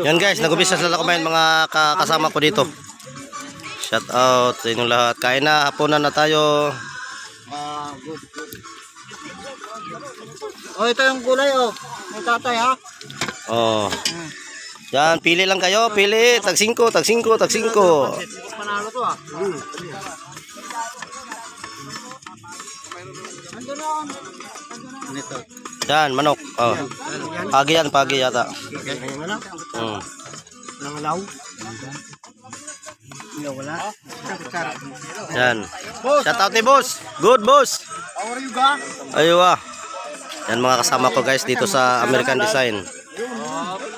Yan guys, nag-umpisa sila kumain, mga kasama ko dito. Shout out sa inyong lahat. Kain na, hapunan na tayo. Ah, good, good. Oh, ito yung gulay oh. May tatay ha. Oh. Yan, pili lang kayo, pili. Tag 5, tag 5, tag 5. Panalo to ah. Nandun na. Nito. Yan, manok. Oh. Pagi yan, pagi yata. Ayan na. Nangalaw. Wala. Yan. Shout out ni boss. Good boss. How are you ga? Aywa. Yan mga kasama ko guys dito sa American Design.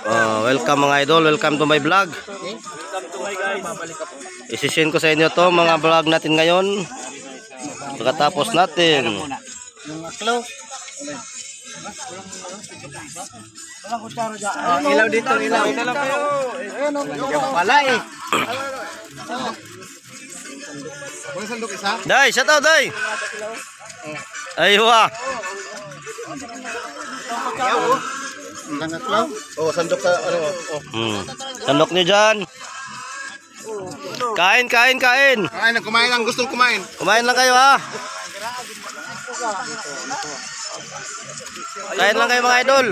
Oh, welcome mga idol, welcome to my vlog. Isisend ko sa inyo to mga vlog natin ngayon. Pagkatapos natin. Yung aklaw. Walang kutsara dyan. Ilaw dito, ilaw. Ilaw kayo. Ayan, pala eh. Day, shout out day. Aywa. Walang aklaw? Oh, sandok sa ano. Oh. Sandok nyo dyan. Kain, kain, kain. Kain lang, kumain lang. Gustong kumain. Kumain lang kayo ha. Kain lang kayo mga idol.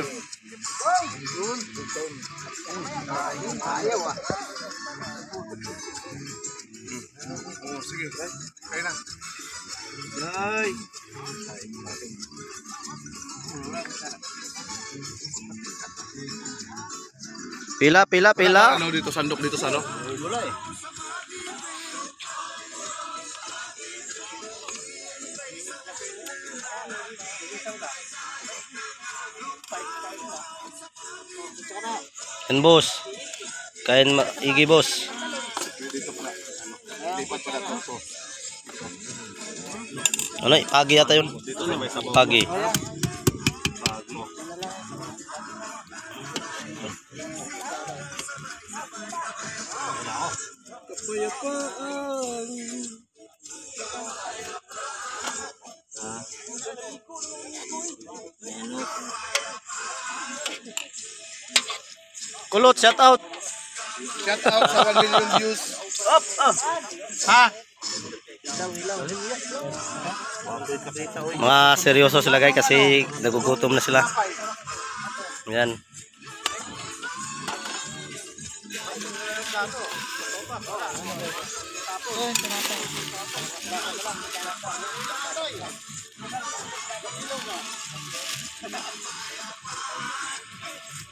Oh, sige. Kain na. Ay. Pila, pila, pila. Ano dito, sandok dito sa ano? Wala eh. Yan boss. Kain igi boss. Lipat pala to. Ano, pagi yata yun. Dito na may sabaw. Pagi. Kulot, shout out. Shout out sa 1 million views. Up, up. Ha? Mga seryoso sila guys kasi nagugutom na sila. Yan.